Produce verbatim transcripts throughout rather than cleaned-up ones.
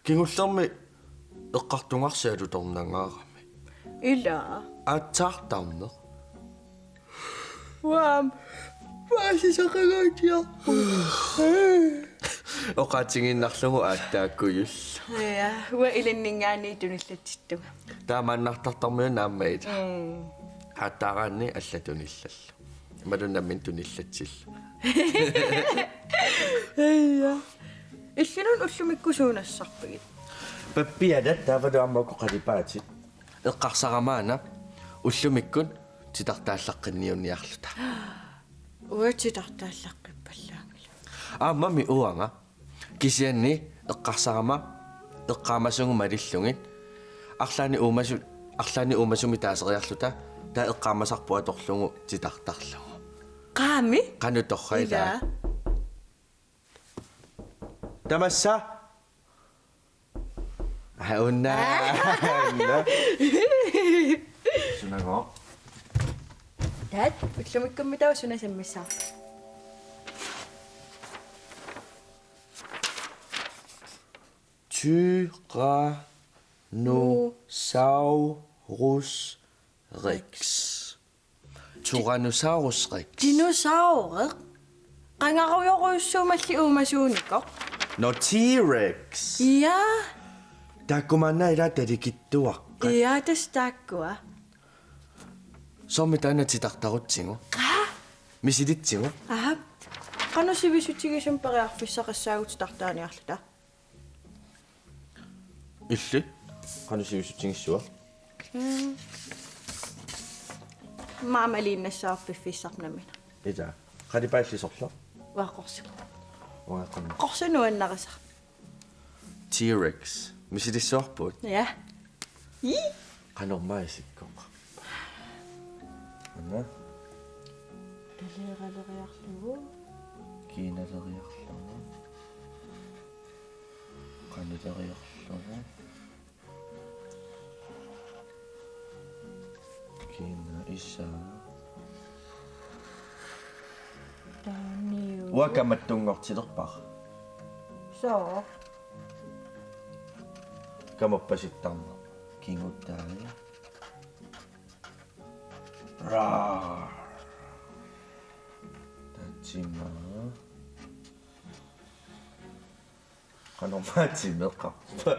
Kingullermi eqqartugarsi alutornangaarami. Ila. Aatsaartarneq. Uaam. Paasisaqangaatsiarpoq. Oqaatigiinnarlugu aatsaakujullu. Ja, uanga ilinninngaanniit tunillatsittunga. Taamaannartartarmiuna aamma ila. Mm. Aatsaraanni allat tunillallu. Imaluunniit nammineq tunillatsillugu. Ja. Illinut ullumikkut suut nassarpigit? Pappialat taavalu aamma uku qalipaatit. Eqqarsarama una ullumikkut titartaallaqqinniunniarluta. Uanga titartaallaqqippalluunngilanga. Aammami uanga. Kisianni eqqarsarama eqqaamasugut malillugit. Arlaannik uumasu-, arlaannik uumasumik taaseriarluta taava eqqaamasarput atorlugu titartarlugu. Qaami? Qanoq torrak ila. Ila. Tamassa. Aa, una. Una. Sunagooq? Taat, ullumikkummi taava suna sammissavarput? Tyrannosaurus Rex. Tyrannosaurus Rex. Dinosaureq. Qangarujorujussuumalli uumasuunikoq. Nå, T-Rex. Ja. Taakkumaanna ila talikitsuaqqat. Ja, tassa taakkua. Soormi taanna titartarutsigu? Aa. Misilitsigu? Aha. Qanoq sivisutigisumik periarfissaqassaagut titartaaniarluta? Illit? Qanoq sivisutigissuat? Mm. Maamaliinnassaaq piffissaq nammineq. Ila. Qalipaalli sorleq? Uanga qorsup. Uanga qanoq? Qorsup nuannarisaq. T-Rex. Misilissuarput? Ja. Ii. Qanormaa isikkoq? Ana. Taleeraleriarlugu. Kiinaleriarlugu. Qanileriarlugu. Kiina isa. Taaniu. Uanga kamattunngortilerpara. Soo. Kamappasittarneq. Kigutai. Raa. Tatsima. Qanormaa timeqarpa?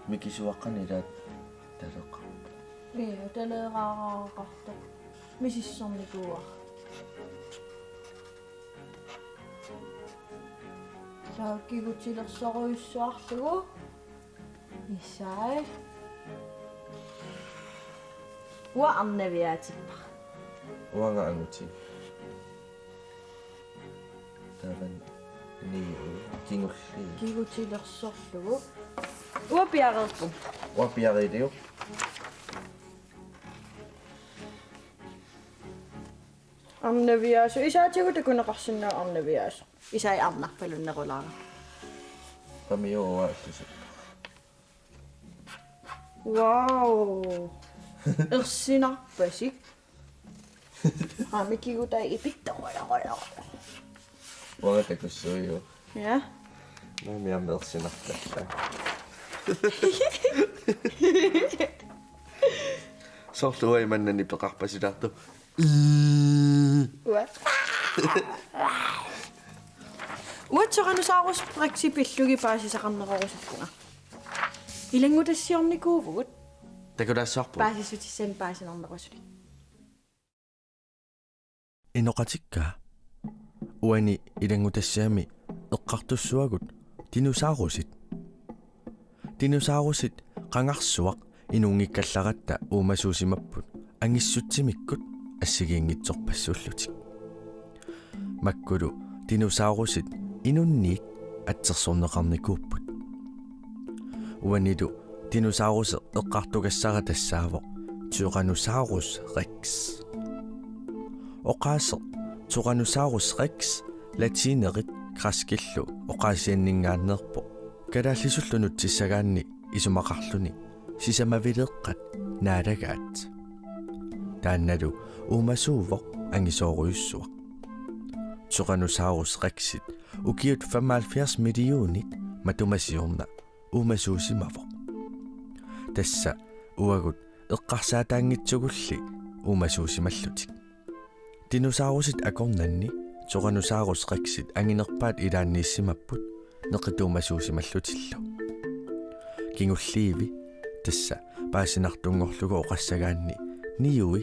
Mikisuaqqani ilaat taleqarpa? Ii, taleeraaraqartoq. Misissornikuuara. Taava kigutilersorujussuarlugu. Isai. Uanga arnaviaatippara. Uanga angutit. Taava niu kingulliit. Kigutilersorlugu. Uanga piareerpunga. Uanga piareerliuk. Arnaviaasoq. Isaatigut takuneqarsinnaavoq arnaviaasoq. Isai arnarpalunnerulaarami. Tamiu uanga allusi. Wow. Ersinarpasik. Aamma kigutai ipittorujorujoq. Uanga takussuujuk. Ja. Naamik aamma ersinarpallaa. Soorlu uanga imannak nipeqarpasilaartoq. Ii. Uanga. Uanga Tyrannosaurus Rexi pillugit paasisaqarnerorusuppunga. Ilanngutassiornikuuvugut. Takulaassavarput. Paasissutissanik paasinarnerusunik. Inoqatikka. Uani ilanngutassiami eqqartussavagut dinosaurusit. Dinosaurusit qangarsuaq inunngikkallarutta uumasuusimapput angissutsimikkut assigiinngitsorpassuullutik. Makkulu dinosaurusit inunniit atsersorneqarnikuupput. Uanilu dinosauruseq eqqartugassara tassaavoq Tyrannosaurus Rex. Oqaaseq Tyrannosaurus Rex latinerit græskillu oqaasianninngaanneerpoq. Kalaallisullu nutsissagaanni isumaqarluni sisamavileeqqat naalagaat. Taannalu uumasuuvoq angisoorujussuaq. Tyrannosaurus rexit ukiut femoghalvfjerds millionit matuma siorna uumasuusimavoq. Tassa uagut eqqarsaataanngitsugulli uumasuusimallutik. Dinosaurusit akornanni Tyrannosaurus rexit anginerpaat ilaanniissimapput neqituumasuusimallutillu. Kingulliivi, tassa paasinartunngorlugu oqassagaanni niui,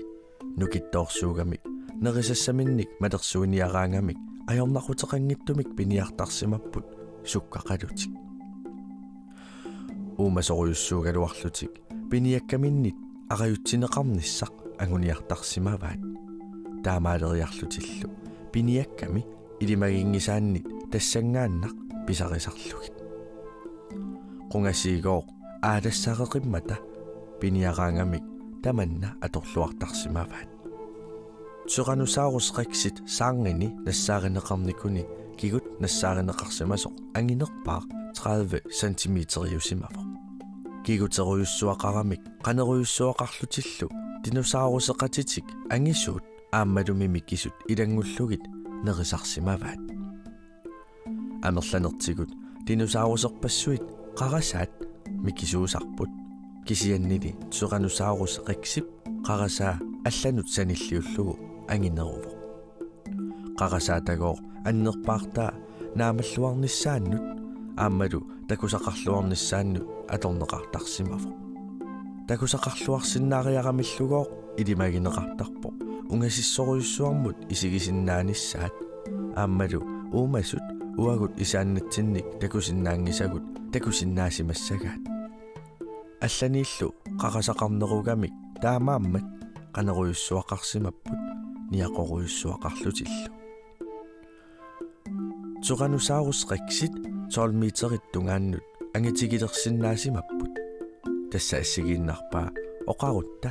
nukittoorsuugamik nerisassaminnik malersuiniaraangamik ajornaquteqanngitsumik piniartarsimapput sukkaqalutik. Uumasorujussuugaluarlutik piniakkaminnit arajutsineqarnissaq anguniartarsimavaat. Taamaaleriarlutillu piniakkami ilimaginngisaannit tassanngaannaq pisarisarlugit. Qungasiigooq aalassareqimmata piniaraangamik tamanna atorluartarsimavaat. Tyrannosaurus rexit saarngini nassaarineqarnikuni kigut nassaarineqarsimasoq anginerpaaq tredive centimeteriusimavoq. Kiguterujussuaqaramik qanerujussuaqarlutillu dinosauruseqatitik angisuut aammalumi mikisut ilanngullugit nerisarsimavaat. Amerlanertigut dinosauruserpassuit qarasaat mikisuusarput. Kisiannili Tyrannosaurus rexip qarasaa allanut sanilliullugu angineruvoq. Qarasaatagooq annerpaartaa naamalluarnissaannut aammalu takusaqarluarnissaannut atorneqartarsimavoq. Takusaqarluarsinnaariaramillugooq ilimagineqartarpoq ungasissorujussuarmut isigisinnaanissaat aammalu uumasut uagut isaannatsinnik takusinnaanngisagut takusinnaasimassagaat. Allaniillu qarasaqarnerugamik taamaammat qanerujussuaqarsimapput niaqorujussuaqarlutillu. Tyrannosaurus rexit tolv meterit tungaannut angitigilersinnaasimapput. Tassa assigiinnarpaa oqarutta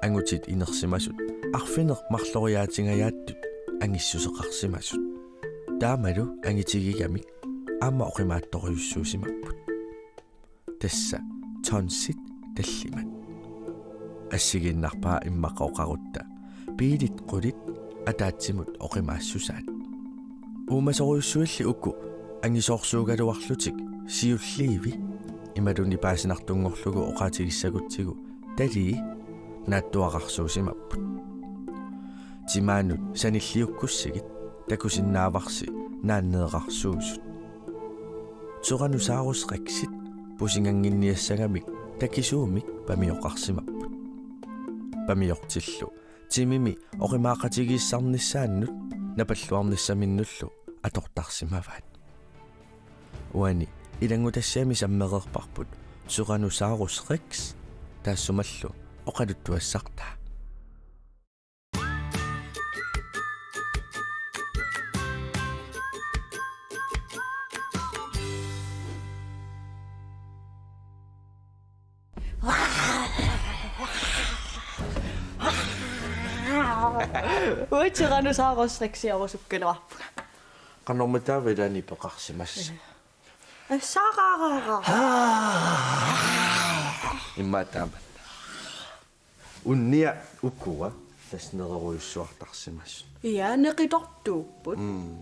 angutit inersimasut arfineq-marloriaatingajaattut angissuseqarsimasut. Taamalu angitigigamik aamma oqimaatsorujussuusimapput. Tassa tonsit tallimat. Assigiinnarpaa immaqa oqarutta biilit qulit ataatsimut oqimaassusaat. Uumasorujussuilli uku angisoorsuugaluarlutik siulliivi imaluunniit paasinartunngorlugu oqaatigissagutsigu talii naatsuararsuusimapput. Timaanut sanilliukkussigit takusinnaavarsi naanneerarsuusut. Tyrannosaurus rexit pusingannginniassagamik takisuumik pamioqarsimapput. Pamiortillu timimi oqimaaqatigiissarnissaannut napalluarnissaminnullu atortarsimavaat. Uani ilanngutassiami sammereerparput Tyrannosaurus rex taassumalu oqaluttuassartaa. Uanga Tyrannosaurus rexiorusukkaluarpunga. Qanormitaava ilaanni peqarsimassava? Assaqarara. Immaqa taama. Unnia ukua tassa nererujussuartarsimasut. Ja, neqitortuupput. Mm.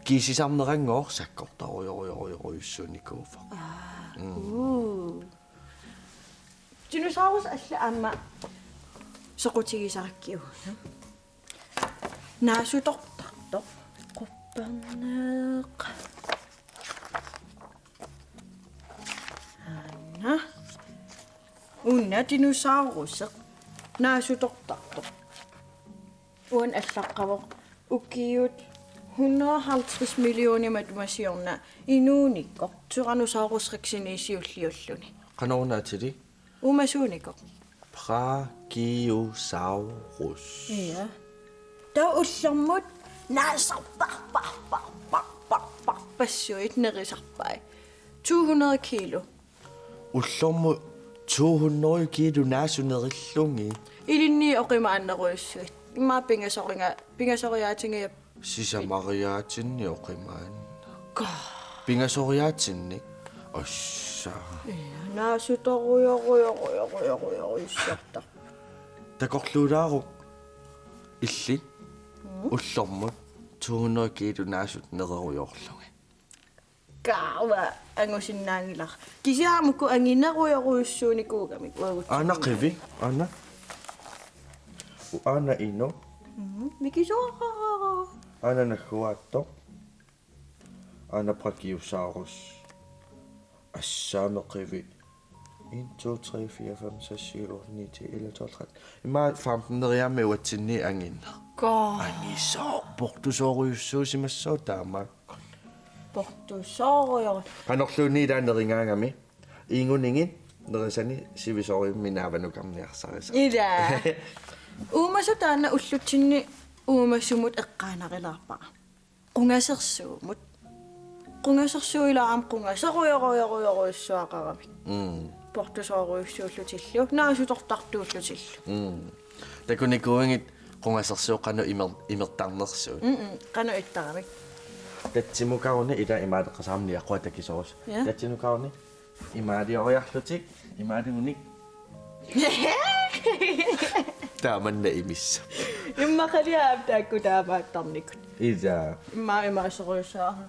Kiisisarnerannguaq sakkortarujorujorujorujussuunikuuvoq. Aa. Mm. Uu. Dinosaurus alla aamma soqutigisarakkit una. Naasutortartoq. Qupperneq. Aana. Una dinosauruseq. Naasutortartoq. Uani allaqqavoq ukiut hundrede og halvtreds millioner matuma siorna inuunikoq Tyrannosaurus rexinit siulliulluni. Qanoruna atili? Uumasuunikoq. Brachiosaurus. Ja. Taava ullormut naasarpar, par, par, par, par, par, passuit nerisarpai. To hundrede kilo. Ullormut to hundrede kilo naasut nerillugit. Ilinnit oqimaannerujussuit. Immaqa pingasoriga-, pingasoriaatingajapput. Sisamariaatinnik oqimaanneq. Ka. Pingasoriaatinnik. Assa. Ja, naasutorujorujorujorujorujorujussuartarput. Takorluulaaruk illit. Mm. Ullormut to hundrede kilo naasut nererujoorlugit. Kaava angusinnaanngilara. Kisianni aamma uku anginerujorujussuunikuugamik uagut. Aana qivi, aana. U-, aana ino. Mhm, mikisuara. Aana nagguaattoq. Aana brachiosaurusi. Assaami qivi. En, to, tre, fire, fem, seks, syv, otte, ni, ti, elleve, tolv, tretten. Immaqa femten-neriarami uatsinni angineq. Kaa. Angisooq, portusoorujussuusimassaaq taamaakkut. Portusoorujor-. Qanorluunniit ila nerigaangami. Ingunigit nerisani sivisoorujussuarmik naavanukarniarsarisarpoq. Ila. Uumasut taanna ullutsinni uumasumut eqqaanarilaarpara. Qungasersuumut. Qungasersuup ilaa aamma qungaserujorujorujorujussuaqaramik. Mm. Portusoorujussuullutillu, naasutortartuullutillu. Mm. Takunikuuigit qungasersuup qanoq imer-, imertarnersuut. Mm-mm, qanoq ittaramik. Tatsimukaruni ila imaaleqqasaarami niaqua takisoorus. Ja. Tatsimukaruni imaalioriarlutik, imaaliunik. Taamanna imissap. Immaqaliaq taakku taamaattarnikut. Ila. Immaqa imaasorujussuara.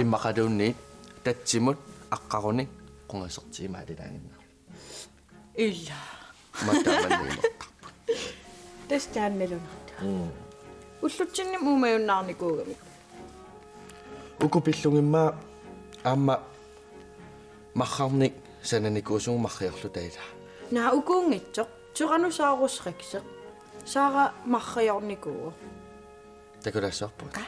Immaqaluunniit tatsimut aqqarunik qungasertik imaalilaaginnarlugit. Ila. Immaqa taamanna imertarput. Tassa taanna nalunartoq. Mm. Ullutsinni uumajunnaarnikuugamik. Uku pillugit immaqa aamma marrarnik sananikuusugut marriorluta ila. Naa ukuunngitsoq, Tyrannosaurus rexi. Saara marriornikuuvoq. Takulaassavarput. Aa.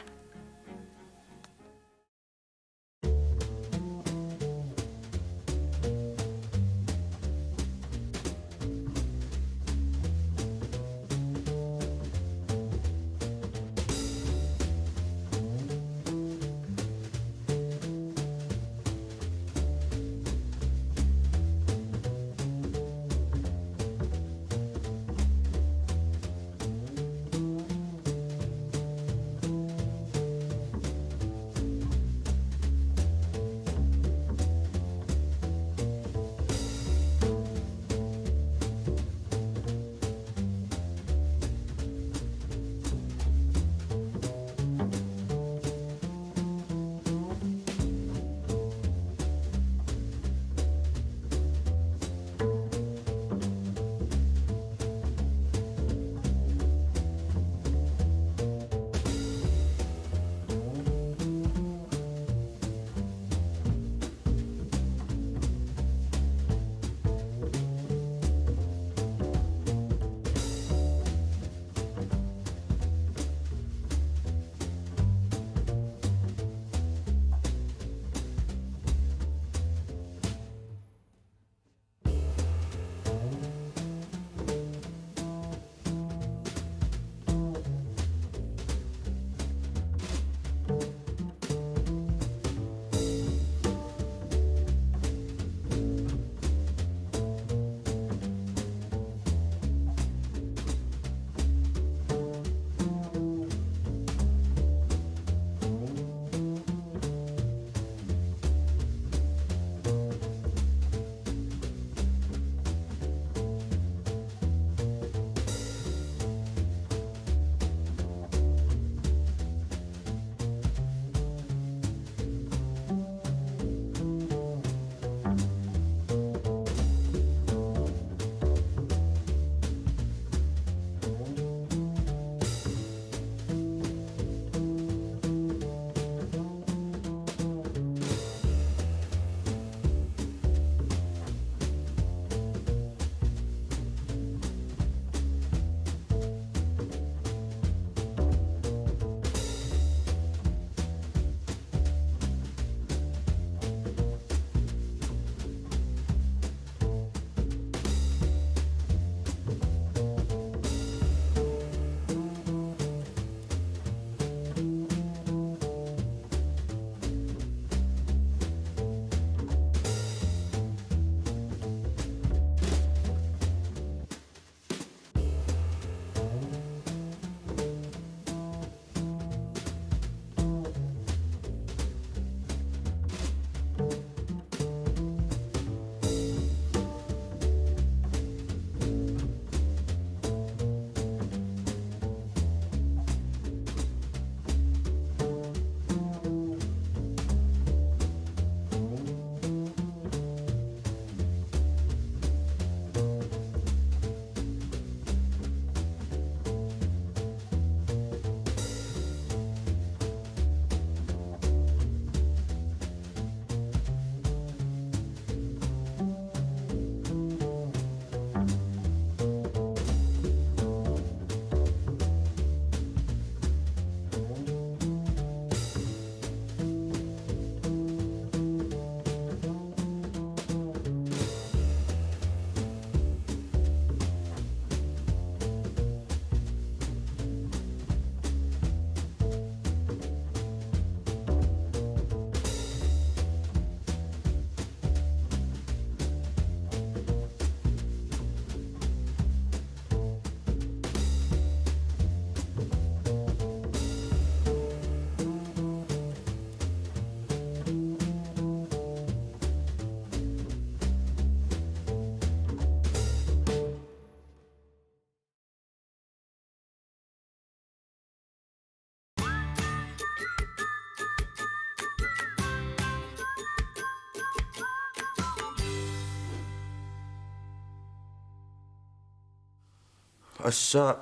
Assa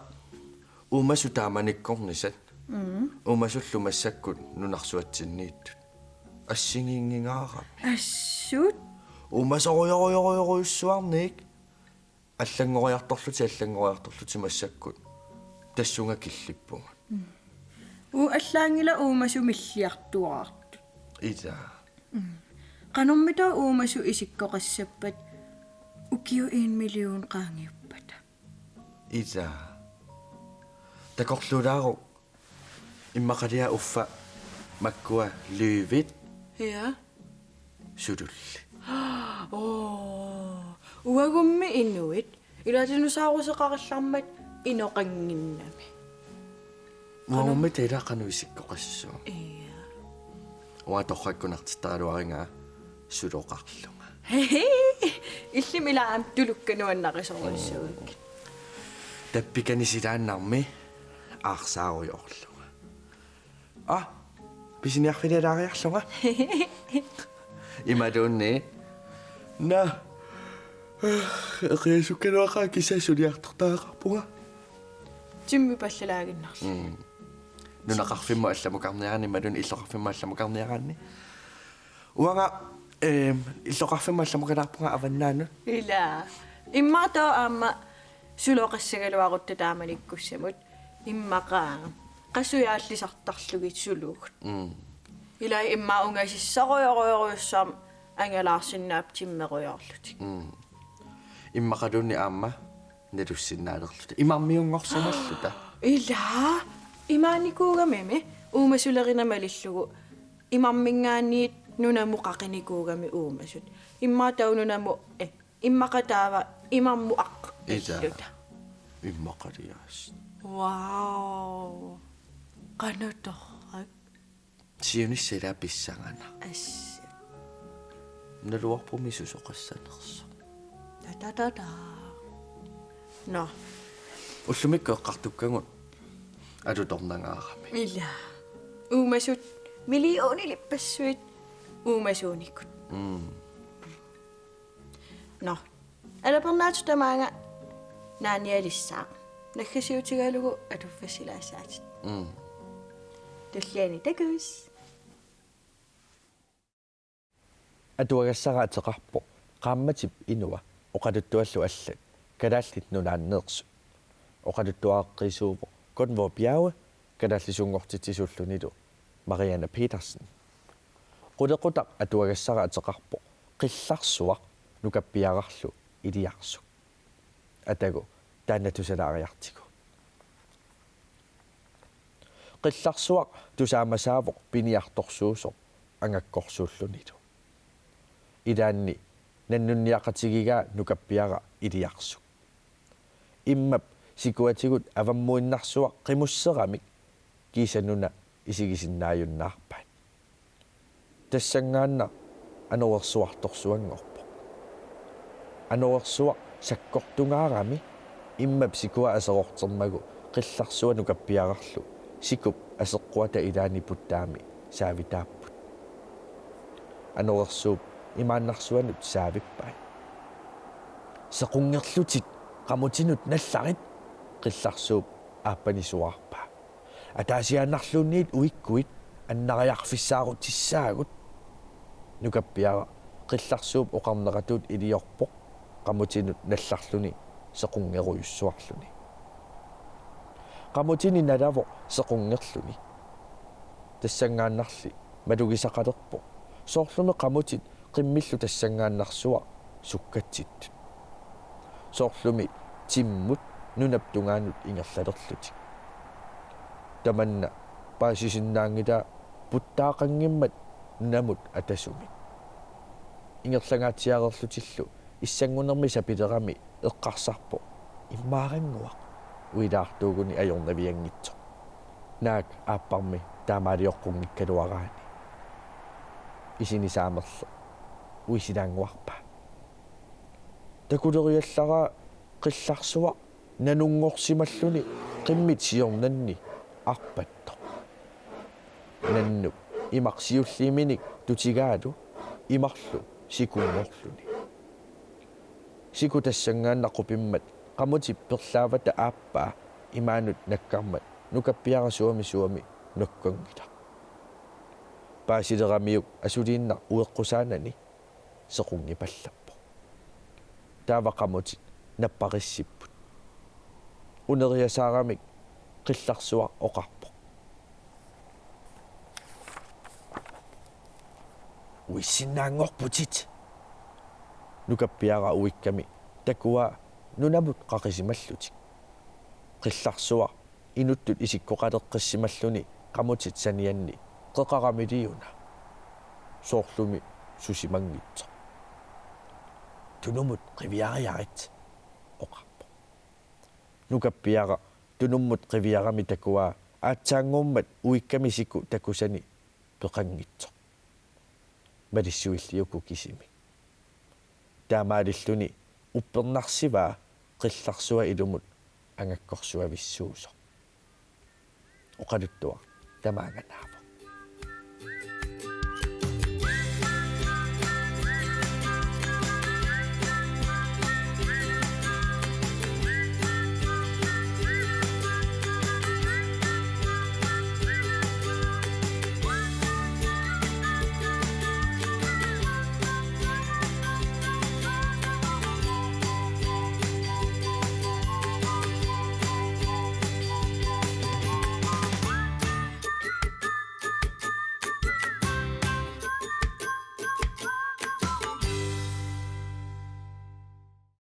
uumasut taamanikkornisat. Mm. Uumasullu massakkut nunarsuatsinniittut. Assigiinngingaarami. Assut? Uumasorujorujorujorujussuarnik. Allanngoriartorlutik, allanngoriartorlutik massakkut. Tassunga killippugut. Mm. Uu allaanngilaq uumasut milliartuaartut. Ila. Mm. Qanormita uumasut isikkoqassappat ukiut en million qaangiuppata? Ila. Takorluulaaruk immaqalia uffa makkua løvit. Ja. Sulullit. Oo. Uagummi inuit. Ila dinosauruseqarallarmat inoqannginnami. Uagummi taava qanoq isikkoqassuugut. Ja. Uanga torrakkunartittaraluariga suloqarlunga. Illimmi ila aamma tulukkanuannarisorujussuugakkit. Tappikani silaannarmi aarsaarujoorlunga. Aa, pisiniarfilialaariarlunga. Imaluunniit. Naa. Eqiasukkaluaqaanga kisianni suliartortariaqarpunga. Timmi pallalaaginnarluni. Mm. Nunaqarfimmut allamukarniaraanni imaluunniit illoqarfimmut allamukarniaraanni. Uanga, ehm, illoqarfimmut allamukalaarpunga avannaanut. Ila. Immaqa taava aamma suloqassagaluarutta taamanikkussamut. Immaqa qasujaallisartarlugit sulugut. Mm. Ila immaqa ungasissorujorujorujussuarmik angalaarsinnaapput timmerujoorlutik. Mm. Immaqaluunniit aamma nalussinnaalerluta. Imarmiunngorsimalluta. Ila imaanikuugamimi uumasulerinama malillugu imarminngaanniit nunamut qaqinikuugami uumasut. Immaqa taava nunamut, eh, immaqa taava imarmut aqqaq. Ila. Pilluta. Immaqaliaas. Wow. Qanoq torrak. Siunissaq ila pissanganaq. Assut. Naluarpumi susoqassanersoq. Ta, ta, ta, ta. Nå. Ullumikkut eqqartukkagut alutornangaarami. Ila. Uumasut millionilippassuit uumasuunikut. Mm. Nå. Alapernaatut tamaanga naanialissaaq. Naggasiutigalugu atuffassilaassaatit. Mm. Tulliani takuss. Atuagassara ateqarpoq Qaammatip inua oqaluttuallu allat Kalaallit Nunaanneersut. Oqaluttuareqqiisuuvoq Gunvor Bjerge kalaallisunngortitsisuullunilu Marianne Petersen. Qulequtaq atuagassara ateqarpoq Qillarsuaq nukappiararlu iliarsuk. Atagu taanna tusalaariartigu. Qillarsuaq tusaamasaavoq piniartorsuusoq angakkorsuullunilu. Ilaanni nannunniaqatigigaa nukappiaraq iliarsuk. Immap sikuatigut avammuinnarsuaq qimusseramik kiisa nuna isigisinnaajunnaarpaat. Tassanngaannaq anorersuartorsuanngorpoq. Anorersuaq sakkortungaarami immap sikua aserortermagu Qillarsuaq nukappiararlu sikup aseqquata ilaani puttaami saavitaapput. Anorersuup imaannarsuanut saavippai. Sequnngerlutit qamutinut nallarit, Qillarsuup aappani suaarpaa. Ataasiaannarluunniit uikkuit annariarfissaarutissaagut. Nukappiaraq Qillarsuup oqarneratut iliorpoq qamutinut nallarluni sequnngerujussuarluni. Qamutini nalavoq sequnngerluni. Tassanngaannarli malugisaqalerpoq. Soorlumi qamutit qimmillu tassanngaannarsuaq sukkatsittut. Soorlumi timmut nunap tungaanut ingerlalerlutik. Tamanna paasisinnaanngilaa puttaaqanngimmat nunamut atasumik. Ingerlangaatsiareerlutillu issanngunermi sapilerami eqqarsarpoq: Immaarannguaq, uilaartuuguni ajornavianngitsoq. Naak aapparmi taamaalioqqunngikkaluaraanni. Isini saamerleq uisilaannguarpaa. Takuleriallaraa Qillarsuaq nanunngorsimalluni qimmit siornanni arpattoq. Nannup imaq siulliiminik tutigaalu imarlu sikunngorluni. Siku tassanngaannaq qupimmat Qamutip perlaavata aappaa imaanut nakkarmat nukappiaraq suami suami nakkanngilaq. Paasileramiuk asuliinnaq ueqqusaanani sequnngipallappoq. Taava qamutit napparissipput. Uneriasaaramik qillarsuaq oqarpoq: Uissinnaanngorputit. Nukappiaraq uikkami takuaa nunamut qaqisimallutik. Qillarsuaq inuttut isikkoqaleqqissimalluni qamutit sanianni qeqaramiliuna. Soorlumi susimanngitsoq. Tunumut qiviariarit, oqarpoq. Nukappiaraq tunummut qiviarami takuaa aatsaannguummat uikkami siku takusani peqanngitsoq. Malissuilli uku kisimi. Taamaalilluni uppernarsivaa qillarsuaq ilumut angakkorsuavissuusoq. Oqaluttuaq tamaanga naamik.